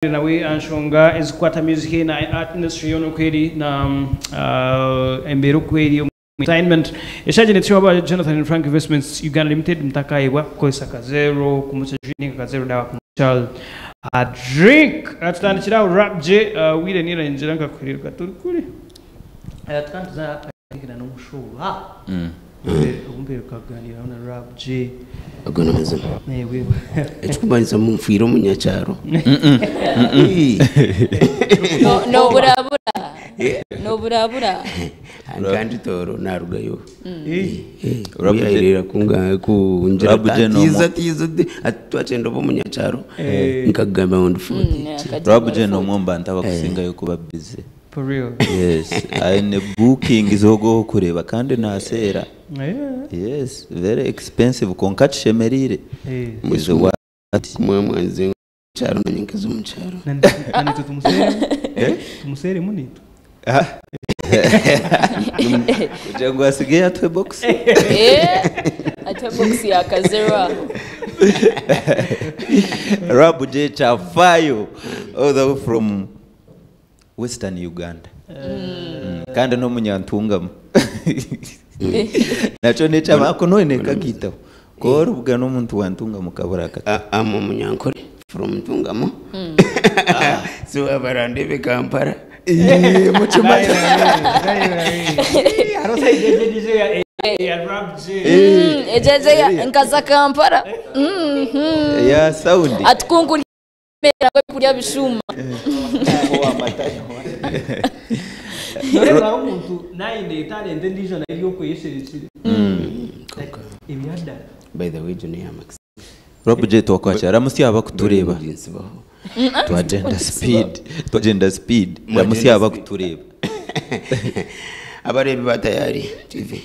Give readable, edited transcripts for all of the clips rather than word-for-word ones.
Nawe aha nshonga ezikukwata music na art industry yoona oku eri na embeera oku eri omu entertainment. Eshaaha egi nitushaba aba Jonathan and Frank Investments Uganda Limited mutakaayebwa kukozesa Kazero Kombucha Drink ninga Kazero Dawa Kombucha Drink. Tutandikire aho Rap J, obwire ningira nkakuhereruka turi kuri. Tukaba nituza I think na n'omushuba obu mperuka kuganiraho na Rap J. Ago n'amazima. Ekirikumanyisa ngu nfiire omunyakyaro. Noburabura. Noburabura. Kandi Tooro narugayo. Yairira kungira ati tiiza ati twakyenda obe omunyakyaro nkakugambira ngu ndi forty. Rap J n'omwe omu bantu abakusingayo kuba busy. For real. Yes, aine bookings ogu orikureeba kandi naseera. Yeah. Yes, very expensive kwonka kishemereire. Eh. Is worth it. Kumwe mwanze omu kyaro nanye nkaza omu kyaro. Na nitwe tumuseeremu. Tumuseeremu nitwe. Kugira ngu asigeyo atuhe box. Eh, atuhe box ya kazero aho. Rap J Kyafayo all the way from Western Uganda Kandi n'omunyantungamo nakyo n'eky'amaani ku noine nk'akaitabo ku oribugana omuntu wa Ntungamo okabura akatabo. Am omunyankore from Ntungamo so abarandebe Kampala Egyo nkaza Kampala. Eya sound. Ati ku nkurya Mera kurya bishuma. Noreeba hariho omuntu nayenda etalenta endiijo nayo eri okweyesherekire Konka ebyaddala. By the way egyo neya Maxima. Rob J twakwakira ramutsya abakutureeba. Nsibaho. Twagyenda speed twagyenda speed ramutsya abakutureeba. Abareebi ba Tayari TV.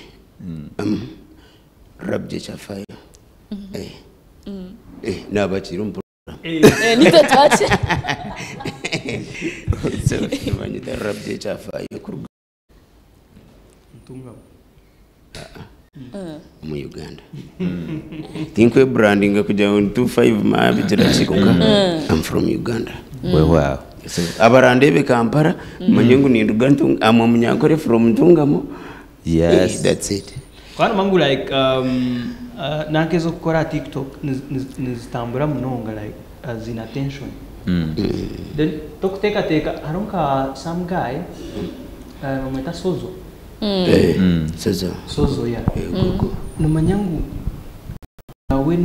Rob J Kyafayo. Eh. Eh, nabakiira omu Eh, nitwe twakira. So, nibanyeta Rob J Kyafayo kuruga Ntungamo. omu Uganda. Tinkwebrandinga kugira ngu 25 ma bigira ki kwonka I'm from Uganda. Weewaawo. So, abarandeebe Kampala manye ngu ninduga Ntung- I'm omunyankore from Ntungamo. Yes. Eh, that's it. Kandi mangu like um, uh, nanka ez'okukora aha TikTok nizitambura munonga like uh, ziine attention. Then tokuteekateeka hariho nka some guy uh, bamweta Sozo. Eh, Sozo. Sozo yeah. Eh, gogo. Nomanya ngu nawe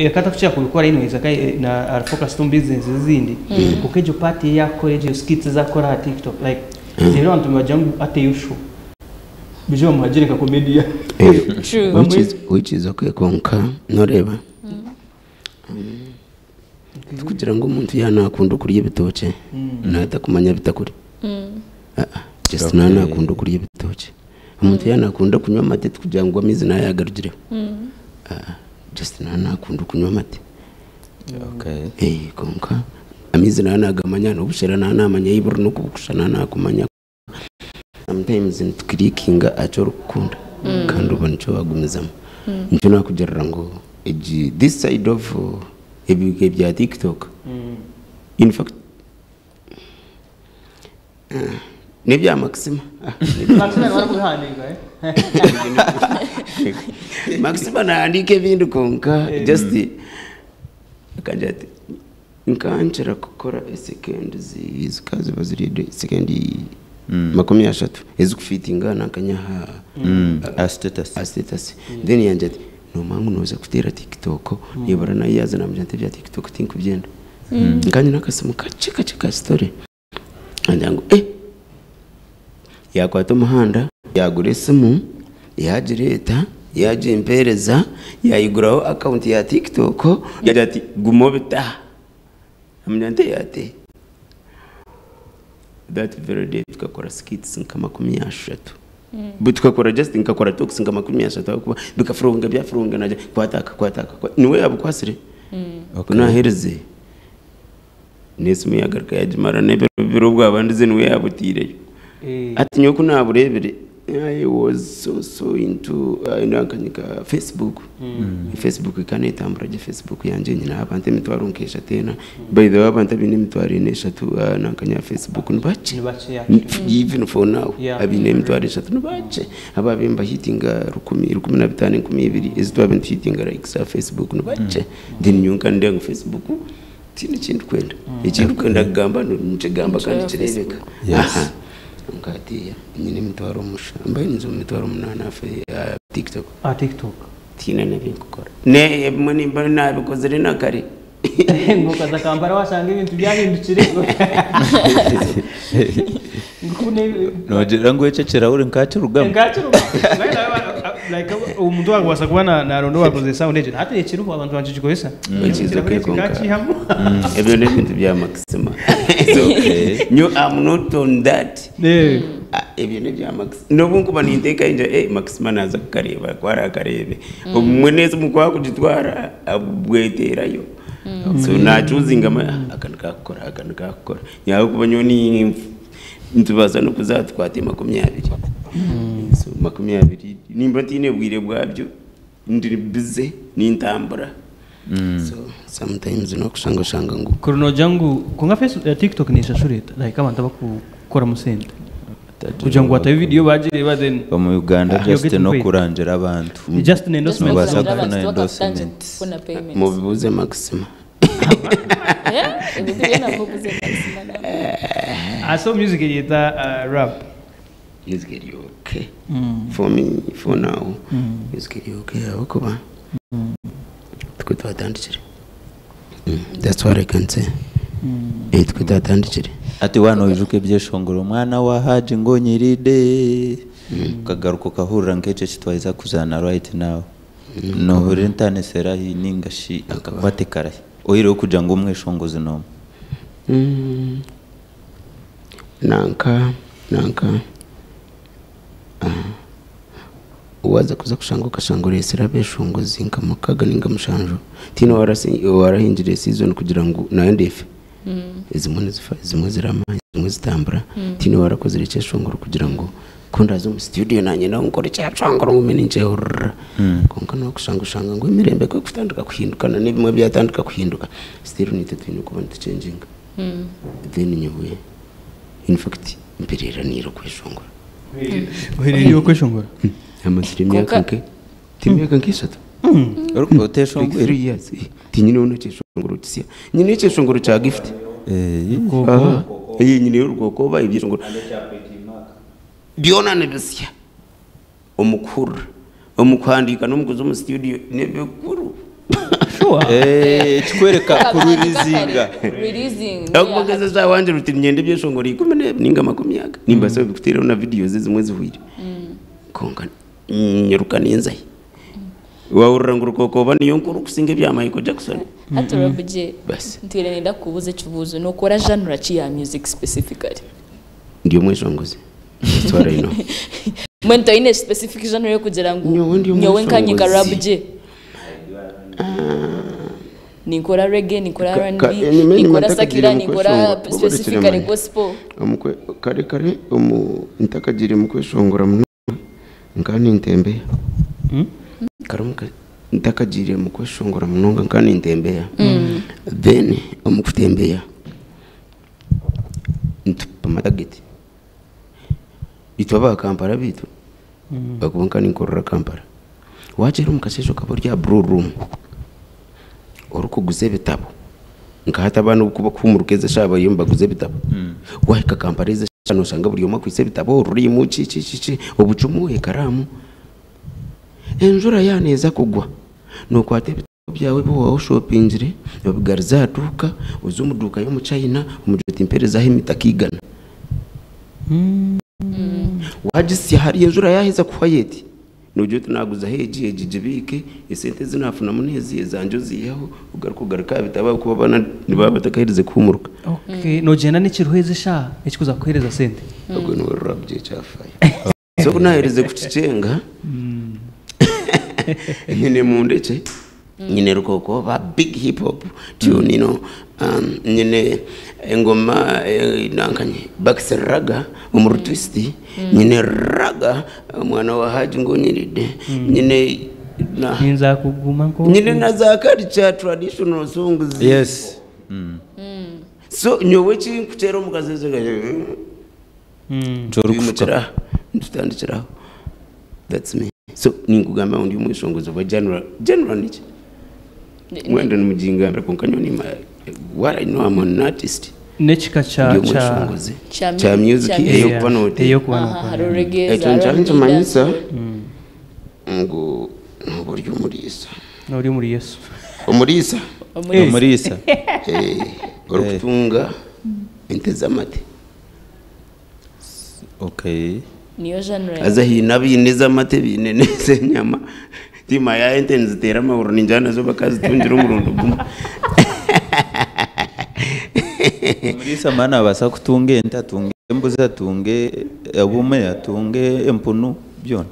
akatakukira kubikora anyways aka na ari focused on business ezindi kwonka egyo part ei yakukora egyo skits ezi akukora aha tiktok like reero abantu nibagira ngu ateyo show baije bamuhagire nka comedian. True. Which is, which is okay kwonka noreeba tikugira ngu omuntu yaaba nakunda okurya ebitookye naatakumanya bitakuri. Just naaba nakunda okurya ebitookye. Omuntu yaaba nakunda kunywa amate tikugira ngu amaizi naaba yaagarugireho. Just naaba nakunda kunywa amate. Okay. Kwonka amaizi naaba naagamanya n'obushera naaba naamanya ahu buri n'okubukusha naaba naakumanya. Sometimes nitukirikinga aha ki orikukunda kandi obwo nikyo waagumizamu. Nikyo naakugirira ngu egi this side of ebi ebya tiktok in fact n'ebya Maxima. Maxima niwe arikubihandiika eh? Maxima naahandiika ebindi kwonka just akagira ati nkankira kukora esekendi zikaba ziba ziri sekendi 30 ezikufiitinga nankanya aha Aha status. Aha status. Then yangira ati noomanya ngu nooza kuteera tiktok nibura nayo yaaza naamugira nti ebya tiktok tinkubyenda. Nkaba nyine akasimu kakye kakye ka story yangira ngu eh yaakwata omuhanda yaagura esimu yaagireeta yaagimpeereza yaayiguraho akawunti ya tiktok yaagira ati guma obite aha. Namugira nti ate that very day tukakora skits nka 30 tukakora just nkakora talks nka 30 ahabw'okuba bikafurunga byafurunga nagira kwata aka kwata aka kwa- niwe yabukwasire Okay. ku naaherize n'esimu yagaruka yagimara n'ebiro bibiri obwabandize niwe yaabutaireyo Eh. hati nyowe ku naabureebire. I was so so into nankanyika Facebook. Facebook eka netambura gye, Facebook yangye nyine abantu emitwaro nk'eshatu ena. By the way, abantu abaine emitwaro ena eshatu nankanya Facebook nibakye. Ni bakye, actually. Even for now, abaine 30,000 nibakye. Ababe mbahitinga 1,000, 1500, 2,000, ezi twabe nituhitinga likes aha Facebook nibakye. Then nyowe nkandeeba ngu Facebook tiine ekindikwenda. Ekindikwenda kugamba nikigamba kandi Nikyo kireebeka. Yes. Aha. Nkatiya nyine 8,000, mbaye ninza omu 8,000 aha TikTok. Ah, TikTok. Tiine n'ebinkukora. Ne ebimwe nimba nabikozire na kare. Ngokaza Kampala wasanga ebintu byahindukire. Nogira ngu ekyo ekirahuri nkakirugamu. Like omuntu akubasa kuba naronda wakoze sound egyo hati ekiriho abantu bakigikozesa. Bakiza kwekonka. Kakihamu. Ebyo n'ebintu bya Maxima. So, nyo I'm not on that. Ah, ebyo n'ebya Maxima. N'obu nkuba ninteeka inja, Maxima naza kukareeba, kwara akarebe. Obumwe neza omu kwa kugitwara, bweterayo. So nachoosinga aka nikakukora, aka nikakukora. Nyawe kuba nyowe ni nitubaasa n'okuza tukwate 20. So 20 nimba ntiine bwire bwabyo, ndi busy nintambura. So sometimes n'okushanga oshanga ngu Kuri nogira ngu konka Facebook, TikTok neshashura eta like abantu abakukoramu sente kugira ngu watayo video bagireba then Omu Uganda You're just getting paid. n'okurangira abantu. Just an endorsement. Nobaasa Kurangira kufuna abantu endorsement. kufuna payments. Mubibuze Maxima. Yeah, ebintu byona mubibuze Maxima nawe. Ah, so music eyeta rap. Music eri okay. For me, for now, music eri okay ahabw'okuba twe twatandikire. That's what I can say. Twe twatandikire. Ati wana oijuka ebyeshongoro omwana wa Haji ngo nyiride ukagaruka ukahurira nk'ekyo kitwaiza kuzaana right now, nohurira entaniserahi ningashi akakwate karahi oyireho kugira ngu omweshongozi n'omwe? Nanka waza kuza kushanga ukashanga uresera abeshongozi nka 6 ninga 7, tino warahingire season kugira ngu nayo ndefe ezimwe nizifa, ezimwe zirama, ezimwe zitambura. Tino warakozire ekyeshongoro kugira ngu kundaza omu studio nanye nawe nkore ekyeshongoro ngume ninkyehurira. Konka nokushanga ushanga ngu emirembe kwe kutandika kuhindukana n'ebimwe byatandika kuhinduka, still nitwe twine kuba nituchanginga. Then nyowe in fact mpereraniire okweshongora. Ohereriye okweshongora. Amazire emyaka nke timyaka nk'eshatu. Orikuba Like oteshongwire? 3 years. Tinyine nekyeshongoro kisya, nyine ekyeshongoro kya Gift. Aha. Nyine y'orukokoba, ebyeshongoro byona nibisya omukuhurira, omukuhandiika n'omukuza omu studio nibikuru. Sure. Kikwereka kururizinga. Releasing. Akugeza za wanje ruti myende ebyeshongoro 10 ninga 20, nimbasa bikuteeraho na videos ezimwe zihwire, konka nyiruka ninzahi wahurira ngu rukokoba niyo nkuru kusinga ebya Michael Jackson. Hati Rabuje, Basi. ntwire nenda kubuza ekibuzo, nokora genre ki ya music specifically? Ndi omweshongozi. That's what I know. Mbwenu toine specific genre yokugira ngu Nyowe ndi nyowe nkanyika omweshongozi. Rabuje ninkora reggae, ninkora R&B, Enyuma ninkora ntakagire sakira, mu ninkora kweshongora, specifically oborekere gospel. Kare kare omu ntakagire mu kweshongora munonga nka nintembeya. Kare ntakagire mu kweshongora munonga nka nintembeya, then omu kutembeya ntupa matageti itwe abakampala bitu bakuba nka ninkorera Kampala, wagyera omu kasheeshe okaba ori aha Blue Room orikuguza ebitabo, nkahati abaana kuba kuhumuruka ezi eshaaha bariyo nibaguza ebitabo. Wahika Kampala ezi eshaaha noshanga buri omwe akwitse ebitabo, orurimu ki ki ki ki, obucumu, ekaraamu. Enjura yaneeza kugwa, nokwata ebitabo byawe ebi waaba oshopingire obigarize aha duuka, oze omu duuka y'omuchina omugire oti mperezaho emitaka 100. Wagisya hariya, enjura yaheza kuhwa eti nogira oti naguzaho egi, egi gibiike, esente ezi nafunamu nezi ezangye oziiheho, ogaruka ogaruka aha bitabo ahabw'okuba abaana nibaba batakaherize kuhumuruka. Okay, nogenda n'ekiruho ezi eshaaha ekikuza kukuhereza sente. Ogwo niwe rurabyo ekyafayo. So ku naaherize kukicenga, nyine mundekye nyine rukokoba, big hip hop tune, nyine Engoma nankanye bakisi raga omu rutwist nyine raga omwana wa Haji ngu onyiride nyine na Ninza kuguma nko nyine na za culture traditional songs. Yes. So nyowe kinkuteera omukazi Nkyorikushuka. Ntutandikiraho. That's me. So ninkugamba ngu ndi omweshongozi oba general. General niki? Mwenda nimugingambira kwonka nyowe nima what I know I'm an artist. N'ekika kya Ndi kya omweshongozi. Kya Kya music kya music. ey'okuba noteera. Ey'okuba Aha, noteera. hariho reggae, Ekyo hariho nkyaba nikimanyisa dancehall. ngu nooba ori omuriisa. Ori omuri Yesu. Omuriisa. Omuriisa. Omuriisa. Orikutunga ente z'amate. Okay. Niyo genre. Haza haine abaine ez'amate baine n'ez'enyama. Timanya ente niziteera amahuri ningira nazo bakazitungira omurundi gumwe. Omuriisa maani abaasa kutunga ente, atunge embuzi, atunge obumwe, atunge empunu, byona.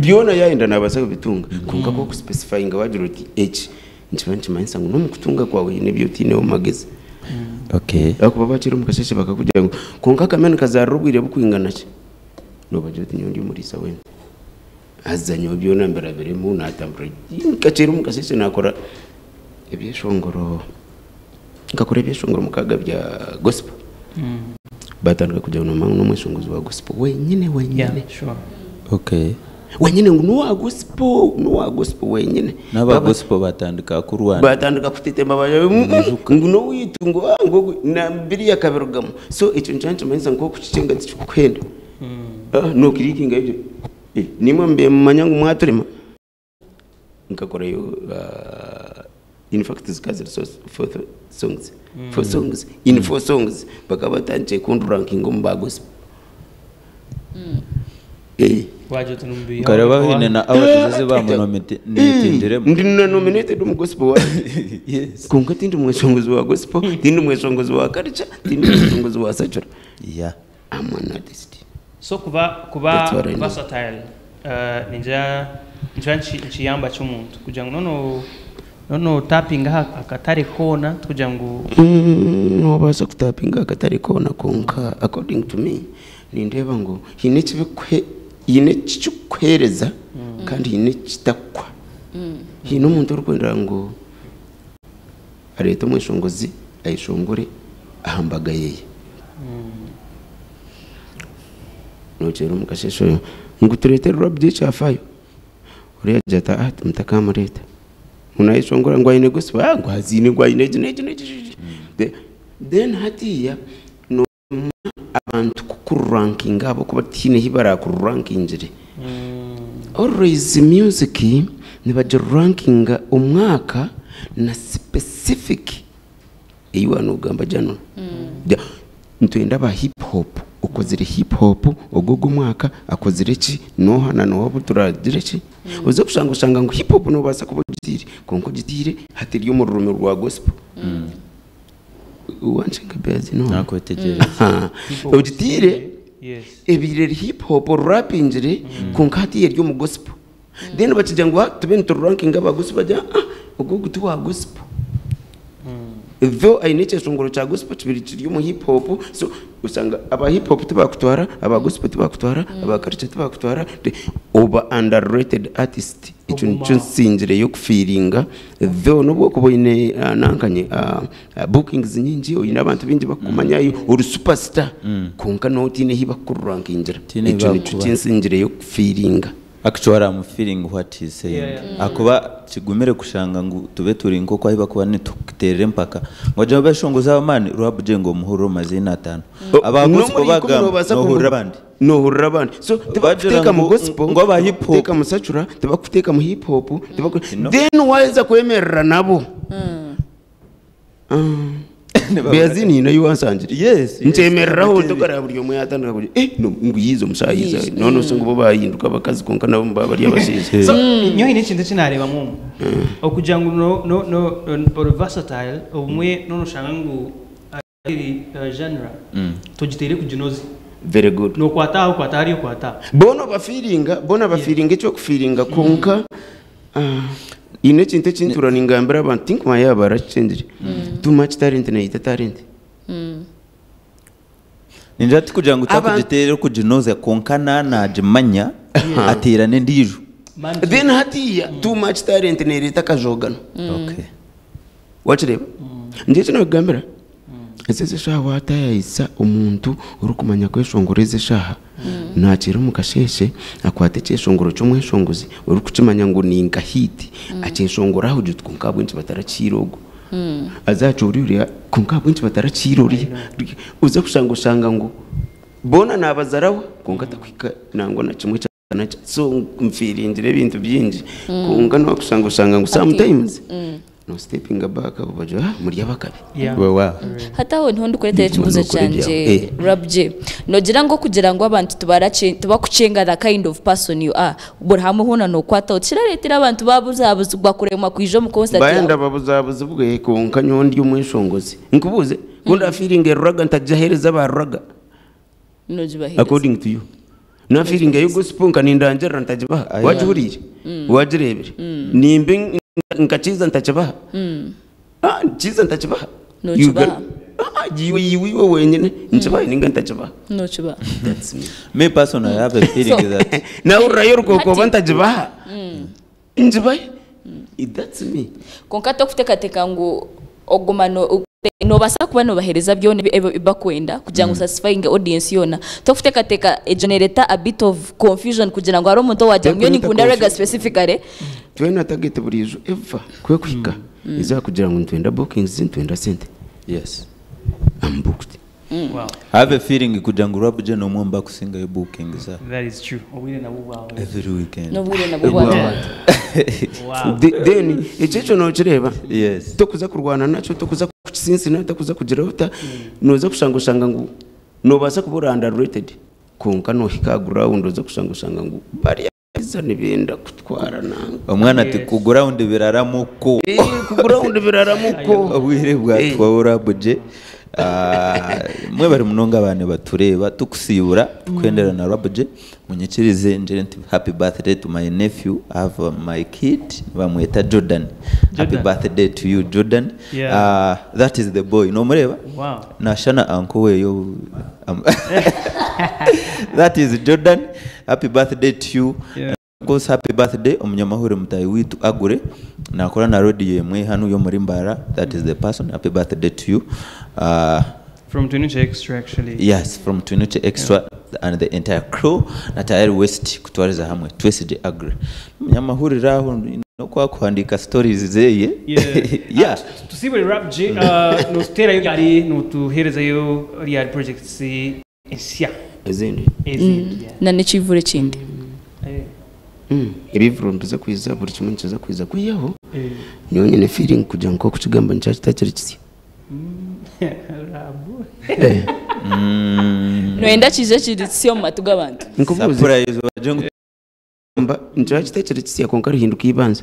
Byona yayenda nabaasa kubitunga. Kwonka ku orikuspecifyinga wagira oti eki, nikiba nikimanyisa ngu n'omu kutunga kwawe haine ebi otaineho magezi. Okay. Ahakuba bakiri omu kasheeshe bakakugira ngu kwonka akamere nikazaarira obwire bukwingana ki? Noobagira oti nyowe ndi omuriisa w'ente. Haza nyowe byona mbirabiremu naatambura nkakyera omu kasheeshe naakora ebyeshongoro nkakora ebyeshongoro mukaaga bya gospel. Baatandika kugira ngu noomanya ngu n'omweshongozi wa gospel wenyine wenyine. Yeah, sure. Okay. Wenyine ngu n'owa gospel n'owa gospel wenyine. N'aba Baba gospel batandika kurwana. Batandika kutetema bagira ngu n'owaitu ngu ah, ngu ogu na biriya akabirugamu. So ekyo nikyo nikimanyisa ngu okukikyenga tikikuhenda. Ah, nookiriikinga ebyo. Eh, nimwe mubaire mumanya ngu mwaturema. Nkakorayo ah, in fact zikaba ziri so, four songs. Four songs. In four songs bakaba batandikire kundurankinga omu ba gospel. Eh. Wagira oti nomubiri Nkareeba haine na awards ezi bamunominatingiremu. Ndi na nominated omu gospel wa. Yes. Kwonka tindi mweshongozi wa gospel, tindi mweshongozi wa culture, tindi mweshongozi wa secular. Yeah. I'm an artist. So kuba kuba That's what I know. versatile ningira ningira nikiyamba ky'omuntu kugira ngu nono nono tapinga aha akatare koona kugira ngu Noobaasa kutapinga akatare koona kwonka according to me nindeeba ngu haine ekibikuhe haine ekikukuheereza kandi haine ekitakukuha. Haine omuntu orikwenda ngu areete omweshongozi ayeshongore aha mbaga yeye. Nokyera omu kasheeshe oyo ngu tureete Rwabugiri ekyafayo. Oriya agira ati ah mutakamureeta. Ngu nayeshongora ngu aine gospel ah ngu aziine ngu aine egi n'egi n'egi n'egi. Then hatiiya nooma abantu kukurankinga ahabw'okuba tihaine ahu barakurankingire. Always music nibagirankinga omwaka na specific ei waaba noogamba genre. Nitwenda aba hip hop, okozire hip hop ogu ogu omwaka akozire ki, n'oha na n'oha obu turagire ki. Oze kushanga oshanga ngu hip hop noobaasa kuba ogitiire kwonka ogitiire hati eri omu rurimi rwa gospel. Wanshenga Beazi n'oha? Nakwetegyereza. Ogitiire Yes. ebiire eri hip hop orurapingire kwonka hati eri omu gospel. Then bakigira ngu ah, tube niturankinga aba gospel bagira ah ogu ogu ti wa gospel. Though aine ekyeshongoro kya gospel kibiri kiri omu hip hop so osanga aba hip hop tibakutwara, aba gospel tibakutwara, aba culture tibakutwara, oba underrated artist. Ekyo nikyo nsingireyo kufiiringa though n'obu orikuba oine nankanye bookings nyingi, oine abantu baingi bakukumanya, ori superstar kwonka nooba otiine ahu bakukurankingira. Tihaine ahu Ekyo nikyo bakukuba. kinsingireyo kufiiringa. Actually I'm feeling what he's saying. Yeah. Akuba kigumire kushanga ngu tube turi nk'oku ahu bakuba nitukuteerera empaka. Ngu ogira ngu abeshongozi ab'amaani Rwabugye ngu omuhurire omu maziina ataano. Aba N'omuri gospel ikumi bagamba noobaasa noohurira abandi. Noohurira abandi. So Bagira tibakuteeka mu gospel, ngu aba hip hop. tibakuteeka mu secular, tibakuteeka mu hip hop, No. then waaheza kwemerera nabo. Beazi niine ei wansangire. Yes, yes. Nkyemereraho ntokareba buri omwe yaatandika kugira eh no, ngu yiiza omushaija yiiza. Yiiza. Noona osanga bo baahinduka abakazi kwonka nabo nibaba bari abashaija. So nyowe haine ekintu eki naareebamu omu. Okugira ngu no no no ori versatile obumwe noona oshanga ngu eri genre togiteire kuginoza. Very good. Nookwata aha okwata hariya okwata aha. Boona obafiiringa, boona bafiiringa eky'okufiiringa kwonka haine ekintu eki ntuura ningambira abantu tinkumanya yaaba barakikyengire. Too much talent neita talent. Ningira tikugira ngu Abantu- takugiteera okuginoza kwonka nanagimanya ateera n'endiijo. Then hatiya too much talent nereeta akajogano. Okay. Wakireeba? Nje eki nabigambira, ezi eshaaha waatayayisa omuntu orikumanya kweshongora ezi eshaaha, naakiira omu kasheeshe akwate ekyeshongoro ky'omweshongozi orikukimanya ngu ni nka hit, akyeshongore aho gye kwonka ahabw'enki batarakiire ogu? Aze akyore oriya kwonka ahabw'enki batarakiire oriya? Oze kushanga oshanga ngu boona naabazarawa kwonka takuhika nangwa na kimwe kya nakyo. So nfiringire ebintu bingi kwonka nokushanga oshanga ngu sometimes no stepping back abo bagira ah muri abakabi. Yeah. Wewa. Hati aho niho ndikureetera ekibuuzo Nokora ebyawe. kyangye Rab J. Noogira ngu okugira ngu abantu tibakucenga the kind of person you are, buri hamwe hoona nookwataho, tikirareetera abantu baabuzabuzibwa kuremwa kwija omu concert Bayenda yaawe? babuzabuzibwe kwonka nyowe ndi omweshongozi. Nkubuuze, ku ndafiiringa eruraga ntagiheereza aba ruraga? Noogibaheereza. According to you. Nafiiringa eyo gospel nka nindangirira ntagibaha? Wagihuriire? Wagireebire? Nimbe nka kiiza ntakibaha? Ah, kiiza ntakibaha? Nookibaha. Ah, iwe iwe iwe wenyine nkibaha ninga ntakibaha? Nookibaha. That's me. Me personally, I have a feeling that Nahurirayo orukooko oba Hati- ntagibaha? Ngibahe? That's me. Kwonka tokuteekateeka ngu oguma no- noobaasa kuba noobaheereza byona ebi bakwenda kugira ngu satisfying audience yoona. Tokuteekateeka egyo neereeta a bit of confusion kugira ngu hariho omuntu owaagira ngu nyowe Tekureta ninkunda reggae confusion. specifically. Twena target buriijo eva kwekuhika eza kugira ngu nitwenda bookings, nitwenda sente. Yes. I'm booked. Wow. I have a feeling kugira ngu Rab J n'omwe omu bakusingayo bookings za That is true. Obwire nabwo bwawe. every weekend. N'obwire nabwo bwatwata. Wow. Then ekyo ekyo nokireeba? Yes. Tokuza kurwana nakyo, tokuza kukisinsina, tokuza kugira ota, noza kushanga oshanga ngu nobaasa kuba ori underrated kwonka nohika aha ground oza kushanga oshanga ngu bariya nibenda kutwara nanga. Omwana ati Yes. ku ground biraramuko. Eh, ku ground biraramuko. Obwire bwatwaho Rab J. Ah, mwe bari munonga abantu batureeba tukusiibura tukwendera na Rab J munyikirize ngire nti happy birthday to my nephew. I have my kid bamweta Jordan. Happy Jordan. birthday to you, Jordan. Yeah. That is the boy nomureba. Wow. Nashana uncle weyo. That is Jordan, happy birthday to you. Of course, happy birthday omunyamahuri mutayi witu agure nakora na radio emwe hano yo muri Mbara. That is the person, happy birthday to you. From Twinuche Extra, actually. Yes, from Twinuche Extra and the entire crew na Tayari West kutwariza hamwe twesije agre munyamahuri aho no kwa kuhandika stories zeye. Yeah. Yeah. Tusibure Rab J, notuterayo ryari notuherezayo ryari projects ensya Ezindi. ezindi, yeah. Na n'ekivure ekindi. Ebivuro nibiza kwiza, buri kimwe nikiza kwiza kwiyaho. Nyowe nyine feeling kugira ngu nk'oku kigamba nikyakita kiri kisya. Rabu. Noyenda kije kiri kisya omu matu g'abantu. Nkubuuze. Surprise waje ngu Mba nikyakita kiri kisya kwonka rihinduka ibanza.